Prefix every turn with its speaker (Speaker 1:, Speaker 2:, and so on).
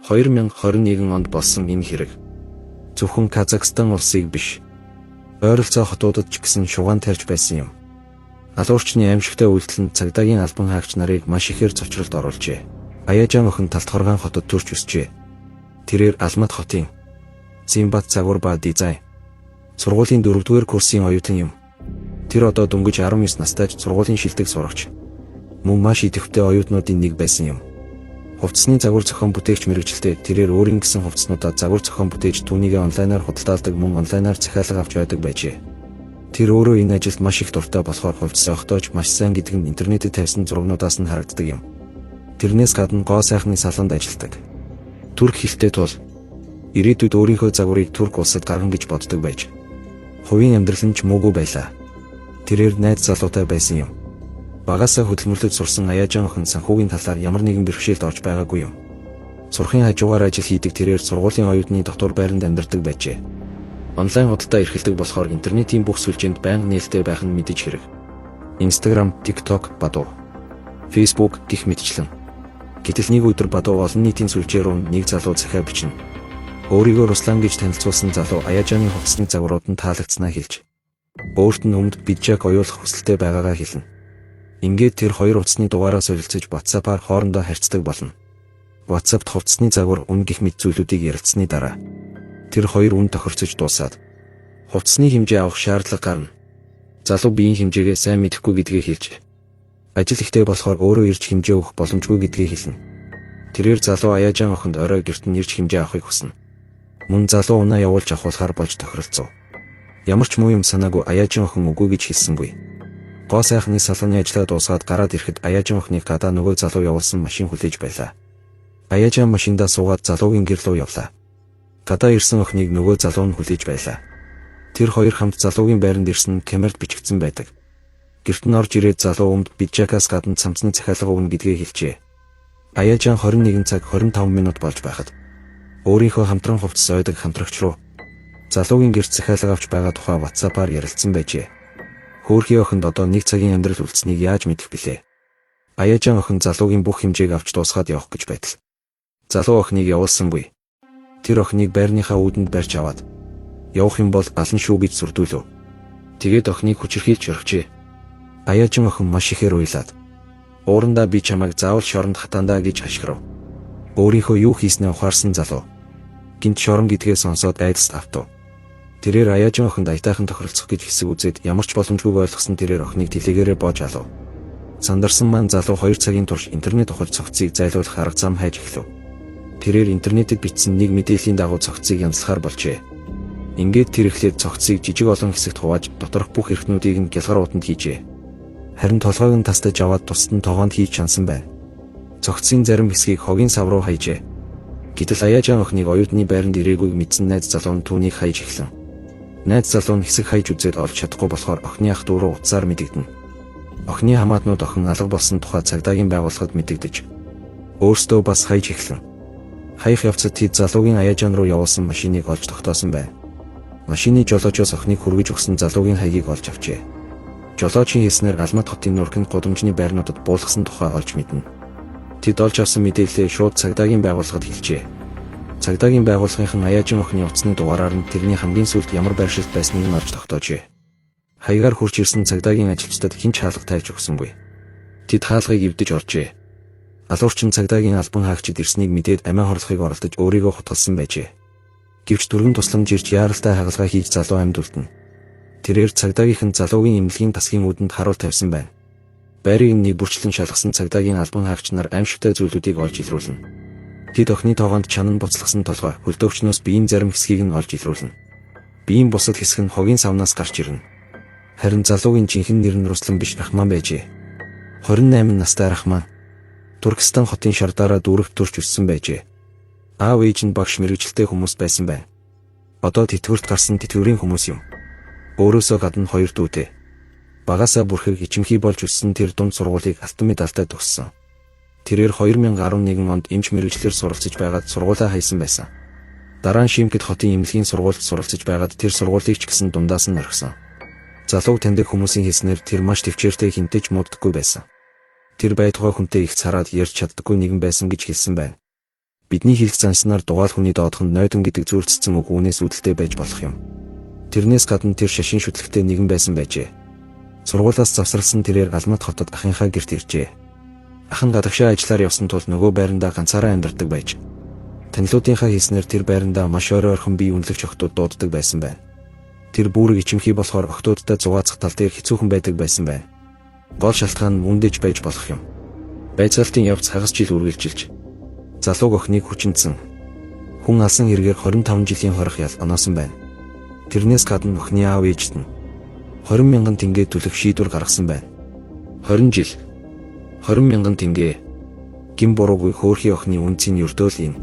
Speaker 1: 2021 онд болсон энэ хэрэг зөвхөн Казахстан улсыг биш, ойролцоо хотуудад ч гэсэн шугаан тарьж байсан юм. Алуурчны аимшигтай үйлдэл нь цагдаагийн албан хаагч нарыг маш ихээр цочролд оруулжээ. Аяажан охин Талдықорған хотод төрж өсжээ. Тэрээр Алмат хотын Симбат загвар ба дизайн сургуулийн 4-р курсын оюутан юм. Тэр одоо дөнгөж 19 настай ч сургуулийн шилдэг сурагч. Мөн маш идэвхтэй оюутнуудын нэг байсан юм. Хувцсны загвар зохион бүтээгч мэргэжилтэй тэрээр өөрийн гэсэн хувцснуудаа загвар зохион бүтээж түүнийгээ онлайнаар худалдаалдаг, мөн онлайнаар захиалга авч байдаг байжээ. Тэр өөрөө энэ ажилд маш их дуртай болохоор хувцас зохиож маш сайн гэдэг нь интернетэд тавьсан зурагнуудаас нь харагддаг юм. Тэрнээс гадна гоо сайхны салонд ажилладаг. Турк хэлтэй тул ирээдүйд өөрийнхөө загварыг Турк улсад гаргана гэж боддог байж. Хувийн амьдрал нь ч муугүй байлаа. Тэрээр найз залуутай байсан юм. Багасаа хөдөлмөрлөж сурсан Аяажан охин санхүүгийн талаар ямар нэгэн бэрхшээлд орж байгаагүй юм. Сурахын хажуугаар ажил хийдэг тэрээр сургуулийн оюутны дотор байранд амьдардаг байжээ. Онлайн худалдаа эрхэлдэг болохоор интернетийн бүх сүлжээнд байнга нээлттэй байх нь мэдээж хэрэг. Instagram, TikTok, Badoo, Facebook гэх мэтчлэн. Гэтэл нэг өдөр Badoo олон нийтийн сүлжээ рүү нэг залуу захиа бичнэ. Өөрийгөө Руслан гэж танилцуулсан залуу Аяажаны хувцсны загварууд нь таалагдсанаа хэлж, өөрт нь өмд пиджак оюулах хүсэлтэй байгаагаа хэлнэ. Ингээд тэр хоёр утасны дугаараа солилцож WhatsApp-аар хоорондоо харьцдаг болно. WhatsApp-д хувцсны загвар, үнэ гэх мэт зүйлүүдийг ярилцсаны дараа тэр хоёр үнэ тохирцож дуусаад хувцсны хэмжээ авах шаардлага гарна. Залуу биеийн хэмжээгээ сайн мэдэхгүй гэдгээ хэлж, ажил ихтэй болохоор өөрөө ирж хэмжээ өгөх боломжгүй гэдгээ хэлнэ. Тэрээр залуу Аяажан охинд орой гэрт нь ирж хэмжээ авахыг хүснэ. Мөн залуу унаа явуулж авахулахаар болж тохиролцов. Ямар ч муу юм санаагүй Аяажан охин үгүй гэж хэлсэнгүй. Гоо сайхны салоны ажлаа дуусгаад гараад ирэхэд Аяажан охиныг гадаа нөгөө залуу явуулсан машин хүлээж байлаа. Аяажан машиндаа суугаад залуугийн гэр рүү явлаа. Гадаа ирсэн охиныг нөгөө залуу нь хүлээж байлаа. Тэр хоёр хамт залуугийн байранд ирсэн нь камерт бичигдсэн байдаг. Гэрт нь орж ирээд залуу өмд пиджакаас гадна цамцны захиалга өгнө гэдгээ хэлжээ. Аяажан 21 цаг 25 минут болж байхад өөрийнхөө хамтран хувцас ойдог хамтрагч руу залуугийн гэрт захиалга авч байгаа тухай WhatsApp-аар ярилцсан байжээ. Хөөрхий охинд одоо нэг цагийн амьдрал үлдсэнийг яаж мэдэх билээ? Аяажан охин залуугийн бүх хэмжээг авч дуусгаад явах гэж байтал залуу охиныг явуулсангүй. Тэр охиныг байрныхаа үүдэнд барьж аваад явах юм бол ална шүү гэж сүрдүүлв. Тэгээд охиныг хүчирхийлж орхижээ. Аяажан охин маш ихээр уйлаад, "Уурандаа би чамайг заавал шоронд хатаандаа" гэж хашгирав. Өөрийнхөө юу хийснээ ухаарсан залуу гэнэт шорон гэдгээ сонсоод айдаст автав. Тэрээр Аяажан охинд аятайхан тохиролцох гэж хэсэг үзээд ямар ч боломжгүйг ойлгосон тэрээр охиныг тэлээгээрээ боож алав. Сандарсан маань залуу 2 цагийн турш интернет ухаж цогцыг зайлуулах арга зам хайж эхлэв. Тэрээр интернетэд бичсэн нэг мэдээллийн дагуу цогцыг янзлахаар болжээ. Ингээд тэр эхлээд цогцыг жижиг олон хэсэгт хувааж доторх бүх эрхтнүүдийг нь гялгар уутанд хийжээ. Харин толгойг нь тастаж аваад тусад нь тогоонд хийж чансан байна. Цогцын зарим хэсгийг хогийн сав руу хайжээ. Гэтэл Аяажан охиныг оюутны байранд ирээгүйг мэдсэн найз залуу нь түүнийг хайж эхлэн. Найз залуу нь хэсэг хайж үзээд олж чадахгүй болохоор охины ах дүү рүү утсаар мэдэгдэнэ. Охины хамаатнууд охин алга болсон тухай цагдаагийн байгууллагад мэдэгдэж, өөрсдөө бас хайж эхлэн. Хаях явцад тэд залуугийн Аяажан руу явуулсан машиныг олж тогтоосон байна. Машины жолоочоос охиныг хүргэж өгсөн залуугийн хаягийг олж авчээ. Жолоочийн хэлснээр Алмат хотын Нуркинд гудамжны байрнуудад буулгасан тухай олж мэднэ. Тэд олж авсан мэдээллээ шууд цагдаагийн байгууллагад хэлжээ. Цагдаагийн байгууллагынхан Аяажин охины утасны дугаараар нь тэрний хамгийн сүүлд ямар байршилд байсныг нь олж тогтоожээ. Хаягаар хүрч ирсэн цагдаагийн ажилчдад хэн ч хаалга тавьж өгсөнгүй. Тэд хаалгыг эвдэж оржээ. Алуурчин цагдаагийн албан хаагчид ирснийг мэдээд амиа хорлохыг оролдож өөрийгөө хутгалсан байжээ. Гэвч түргэн тусламж ирж яаралтай хагалгаа хийж залуу амьд үлдэнэ. Тэрээр цагдаагийнхан залуугийн эмнэлгийн тасгийн үүдэнд харуул тавьсан байна. Байрыг нэг бүрчлэн шалгасан цагдаагийн албан хаагч нар аимшигтай зүйлүүдийг олж илрүүлнэ. Тэд охины тоогоонд чанан буцалгасан толгой, хөлдөөвчнөөс биеийн зарим хэсгийг нь олж илрүүлнэ. Биеийн бусад хэсэг нь хогийн савнаас гарч ирнэ. Харин залуугийн жинхэнэ нэр нь Руслан биш, Рахман байжээ. 28 настай Рахман Туркестан хотын Шардара дүүрэгт төрж өссөн байжээ. Аав ээж нь багш мэргэжилтэй хүмүүс байсан байна. Одоо тэтгэврт гарсан тэтгэврийн хүмүүс юм. Өөрөөсөө гадна хоёр дүүтэй. Багасаа бүрхэг, ичимхий болж өссөн тэр дунд сургуулийг алтан медальтай төгссөн. Тэрээр 2011 онд эмч мэргэжлээр суралцаж байгаад сургуулаа хаясан байсан. Дараа нь Шимкент хотын эмнэлгийн сургуульд суралцаж байгаад тэр сургуулийг ч гэсэн дундаас нь орхисон. Залууг таньдаг хүмүүсийн хэлснээр тэр маш тэвчээртэй, хэнтэй ч мууддаггүй байсан. Тэр байтугай хүнтэй их цараад ярьж чаддаггүй нэгэн байсан гэж хэлсэн байна. Бидний хэлэх занснаар дугаал хүний доодохонд нойтон гэдэг зүйрцсэн үг үүнээс үүдэлтэй байж болох юм. Тэрнээс гадна тэр шашин шүтлэгтэй нэгэн байсан байжээ. Сургуулиас завсарласан тэрээр Алмат хотод ахынхаа гэрт иржээ. Ах нь гадагшаа ажиллаар явсан тул нөгөө байрандаа ганцаараа амьдардаг байж. Танилуудынхаа хэлснээр тэр байрандаа маш ойр ойрхон бие үнэлэгч охтууд дууддаг байсан байна. Тэр бүрэг ичимхий болохоор охтуудтай зугаацах тал дээр хэцүүхэн байдаг байсан байна. Гол шалтгаан нь үндэж байж болох юм. Байцаалтын явц хагас жил үргэлжилж залууг охиныг хүчиндсэн. Хүн алсан хэрэгээр 25 жилийн хорих ял оноосон байна. Тэрнээс гадна охины аав ээжд нь 20 мянган тэнгэ төлөх шийдвэр гаргасан байна. 20 жил 20 мянган тэнгэ. Гин буруугүй хөөрхий охины үнцийн ердөөл энэ.